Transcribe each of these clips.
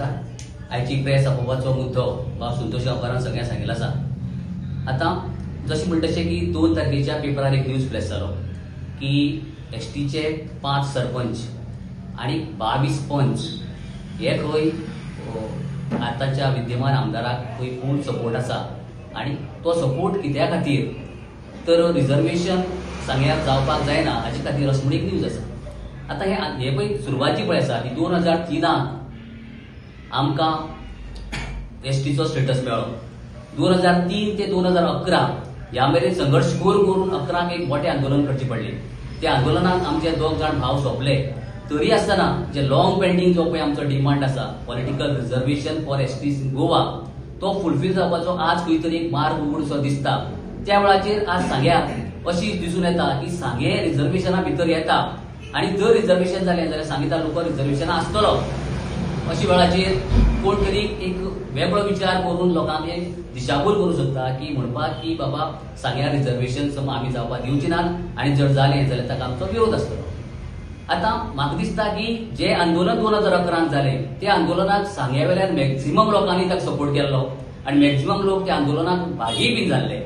नमस्कार. आयची प्रेस आपोवपाचो मुद्दो बाब संतोष गांवकारान सगळ्यांक सांगिल्लो आसा. आतां जशें म्हणटा तशें की 2 तारखेच्या पेपरार एक न्यूज फ्लॅश जालो की एसटीचे 5 सरपंच आनी 22 पंच हे खंय आतांच्या विद्यमान आमदाराक खंय फूल सपोर्ट आसा आनी तो सपोर्ट कित्या खातीर तर रिजर्वेशन सांग्यार जावपाक जायना हाजे खातीर अशें म्हूण एक न्यूज आसा. आतां हे पळय सुरवात जी पळय आसा ती 2003 आमकां एसटीचो स्टेटस मेळ्ळो. 2003 ते 2011 ह्या मेरेन संघर्श करून 11 एक मोठें आंदोलन करचें पडलें. त्या आंदोलनाक आमचे 2 जाण भाव सोंपले तरी आसतना जे लॉंग पेंडींग जो पळय आमचो डिमांड आसा political reservation for ST in Goa तो फुलफील जावपाचो आज खंय तरी एक मार्ग उघडसो दिसता. त्या वेळाचेर आज सांग्यार अशी दिसून येता की सांगें रिजर्वेशना भितर येता आनी जर रिजर्वेशन जालें जाल्यार सांगें तालुको रिजर्वेशना आसतलो. अशी वेळाचेर कोण तरी एक वेगळो विचार करून लोकांक एक दिशाभूल करूं शकता की म्हणपाक की बाबा सांग्यार रिजर्वेशन समज आमी जावपाक दिवची नात आनी जर जालें जाल्यार ताका आमचो विरोध आसतलो. आतां म्हाका दिसता की जे आंदोलन 2011 जालें त्या आंदोलनाक सांग्या वेल्यान मॅक्झिमम लोकांनी ताका सपोर्ट केल्लो आनी मॅक्झिमम लोक त्या आंदोलनाक भागी बीन जाल्ले.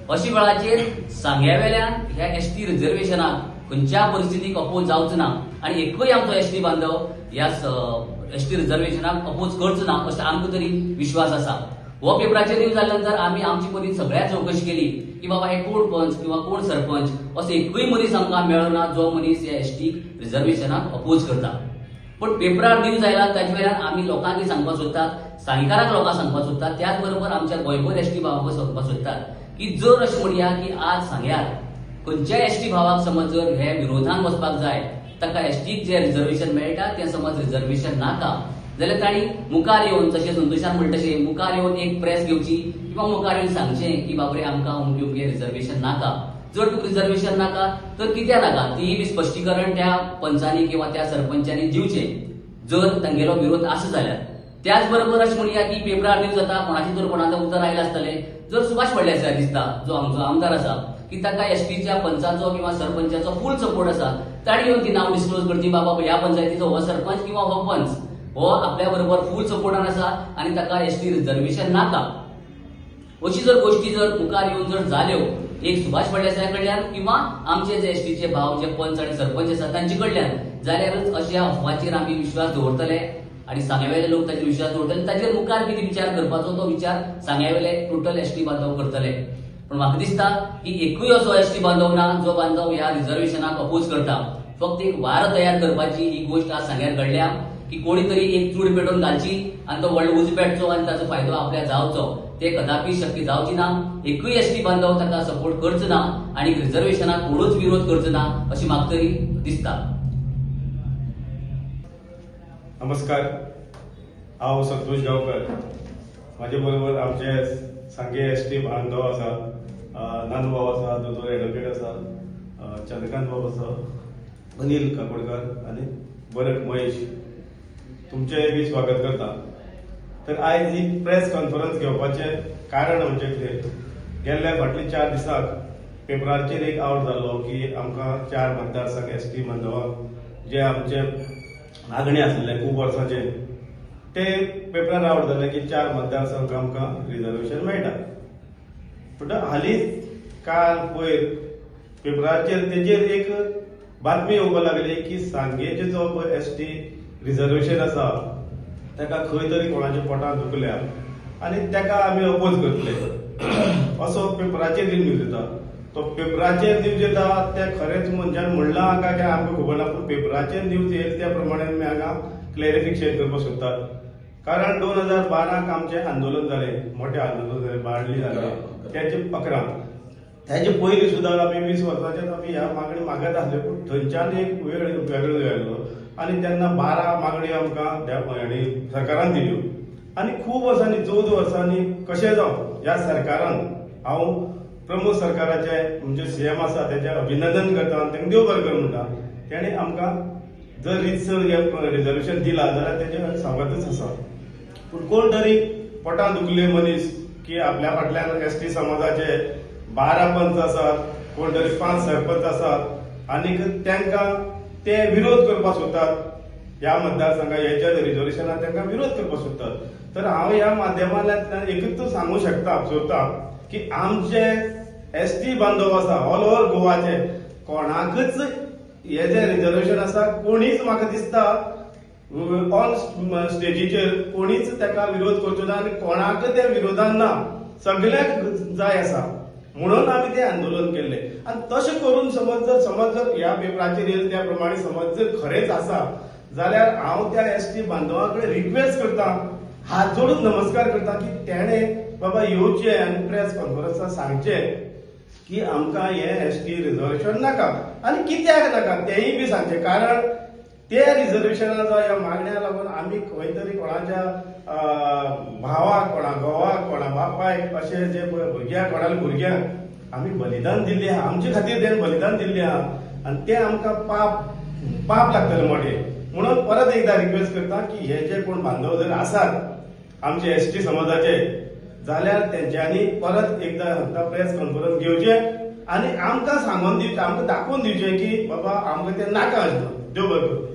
अशी वेळाचेर सांग्या वेल्यान ह्या एसटी रिजर्वेशनाक खंयच्या परिस्थितीक अपोज जावचो ना आनी एकूय आमचो एसटी बांधव ह्या एसटी रिजर्वेशनाक अपोज करचो ना असो आमकां तरी विश्वास आसा. हो पेपराचेर न्यूज जाल्या नंतर आमी आमची परीन सगळ्या चवकशी केली की बाबा हे कोण पंच किंवा कोण सरपंच असो एकूय मनीस आमकां मेळना ना जो मनीस ह्या एसटी रिजर्वेशनाक अपोज करता. पूण पेपरार न्यूज आयला ताजे वयल्यान आमी लोकांक सांगपाक सोदतात, सांगेकारांक लोकांक सांगपाक सोदतात, त्याच बरोबर आमच्या गोंयभर एसटी भावांक सांगपाक सोदतात की जर अशें म्हणया की आज सांग्यार खंयच्याय एसटी भावाक समज जर हे विरोधान वचपाक जाय ताका एसटीक जे रिजर्वेशन मेळटा तें समज रिजर्वेशन नाका जाल्यार तांणी मुखार येवन जशें संतोषान म्हणटा तशें मुखार येवन एक प्रेस घेवची किंवा मुखार येवन सांगचें की बाबरे आमकां अमकें अमकें रिजर्वेशन नाका. जर तुका रिजर्वेशन नाका तर कित्याक नाका ती बी स्पश्टीकरण त्या पंचांनी किंवा त्या सरपंचांनी दिवचें जर तांगेलो विरोध आसा जाल्यार. त्याच बरोबर अशें म्हणया की पेपरार न्यूज जाता कोणाचें तर कोणाचें उतर आयलें आसतलें. जर सुभाष फळदेसाय दिसता जो आमचो आमदार आसा की ताका एसटीच्या पंचाचो किंवा सरपंचाचो फूल सपोर्ट आसा ताणी येवन ती नांव डिस्क्लोज करची बाबा ह्या पंचायतीचो हो सरपंच किंवा हो पंच हो आपल्या बरोबर फूल सपोर्टान आसा आनी ताका एसटी रिजर्वेशन नाका. अशी जर गोष्टी जर मुखार येवन जर जाल्यो एक सुभाष फळदेसाय कडल्यान किंवा आमचे जे एसटीचे भाव जे पंच आनी सरपंच आसा तांचे कडल्यान जाल्यारच अशा अफवाचेर आमी विश्वास दवरतले आनी सांग्यावेले लोक ताचेर विश्वास दवरतले. ताचेर मुखार कितें विचार करपाचो तो विचार सांग्यावेले टोटल एसटी बांधव करतले. पूण म्हाका दिसता की एकूय असो एसटी बांधव ना जो बांधव ह्या रिजर्वेशनाक अपोज करता. फक्त एक वारो तयार करपाची ही गोश्ट आज सांग्यार घडल्या की कोणी तरी एक चूड पेटोवन घालची आनी तो व्हडलो उजो पेटचो आनी ताचो फायदो आपल्या जावचो ते कदापी शक्य जावची ना. एकूय एसटी बांधव ताका सपोर्ट करचो ना आनी रिजर्वेशनाक कोणूच विरोध करचो ना अशी म्हाका तरी दिसता. नमस्कार, हांव संतोष गांवकर. म्हाजे बरोबर आमचे सांगे एस टी बांधव आसा, नानू भाव आसा, दोतोर एडवोकेट आसा, चंद्रकांत बाब आसा, अनिल काकोडकर आनी भरत महेश. तुमचें बी स्वागत करता. तर आयज ही प्रेस कॉन्फरन्स घेवपाचें कारण म्हणजे कितें, गेल्ल्या फाटल्या 4 दिसांक पेपराचेर एक आवट जालो की आमकां 4 मतदारसंघ एस टी बांधवांक जे आमचे मागणी आसले खूब वर्सांचे ते पेपरार आवट जाले की 4 मतदारसंघ आमकां रिजर्वेशन मेळटा. पूण हालींच काल पयर पेपराचेर तेजेर एक बातमी येवपाक लागली की सांगेचे जो पळय एस टी रिजर्वेशन आसा ताका खंय तरी कोणाच्या पोटांत दुखल्या आनी ताका आमी अपोज करतले असो पेपराचेर न्यूज येता. तो पेपराचेर न्यूज येता ते खरेंच मनशान म्हणलां काय काय आमकां खबर ना, पूण पेपराचेर न्यूज येयला त्या प्रमाणे आमी हांगा क्लॅरिफिकेशन करपाक सोदतात. कारण 2012 आमचें आंदोलन जालें, मोठें आंदोलन जालें, बाळ्ळी जालें, त्याचे 11 त्याचे पयलीं सुद्दां आमी 20 वर्सांचेर आमी ह्या मागणी मागत आसले, पूण थंयच्यान एक वेळ वेगळो आयलो आनी तेन्ना 12 मागणी आमकां हाणी सरकारान दिल्यो आनी खूब वर्सांनी 14 वर्सांनी कशें जावं ह्या सरकारान, हांव प्रमोद सरकाराचे म्हणजे सीएम आसा तेजें अभिनंदन करता आनी तांकां देव बरें कर म्हणटा, तेणी आमकां जर रितसर रिजर्वेशन दिलां जाल्यार तेजें स्वागतच आसा. पूण कोण तरी पोटान दुखले मनीस की आपल्या फाटल्यान एस टी समाजाचे 12 पंच आसात, कोण तरी 5 सरपंच आसात आनीक तांकां ते विरोध करपाक सोदतात. ह्या मतदारसंघात हेच्या रिजर्वेशनाक तांकां विरोध करपाक सोदतात. तर हांव ह्या माध्यमांतल्यान एकूच सांगू शकता सोदता की आमचे एसटी बांधव आसा ऑल ओवर गोवाचे, कोणाकच हे जे रिजर्वेशन आसा कोणीच म्हाका दिसता ऑन स्टेजीचेर कोणीच ताका विरोध करचो ना आनी कोणाक त्या विरोधान ना, सगळ्यांक जाय आसा म्हणून आमी तें आंदोलन केल्लें. आनी तशें करून समज जर ह्या पेपराचेर येयलें त्या प्रमाणे समज जर खरेंच आसा जाल्यार हांव त्या एसटी बांधवा कडेन रिक्वेस्ट करता, हात जोडून नमस्कार करता की तेणें बाबा येवचें आनी प्रेस कॉन्फरन्साक सांगचें की आमकां हें एसटी रिजर्वेशन नाका आनी कित्याक नाका तेंय बी सांगचें. कारण ते रिजर्वेशनाचो ह्या मागण्या लागून आमी खंय तरी कोणाच्या भावाक, कोणा घोवाक, कोणा बापायक, अशे जे पळय भुरग्यांक, कोणाल्या भुरग्यांक आमी बलिदान दिल्लें आहा, आमचे खातीर तेणें बलिदान दिल्लें आहा आनी तें आमकां पाप पाप लागतलें मोठें. म्हणून परत एकदा रिक्वेस्ट करता की हे जे कोण बांधव जर आसात आमचे एसटी समाजाचे जाल्यार तेंच्यांनी परत एकदा सांगता प्रेस कॉन्फरन्स घेवचें आनी आमकां सांगून दिवचें, आमकां दाखोवन दिवचें की बाबा आमकां तें नाका आसलें. देव बरें करूं.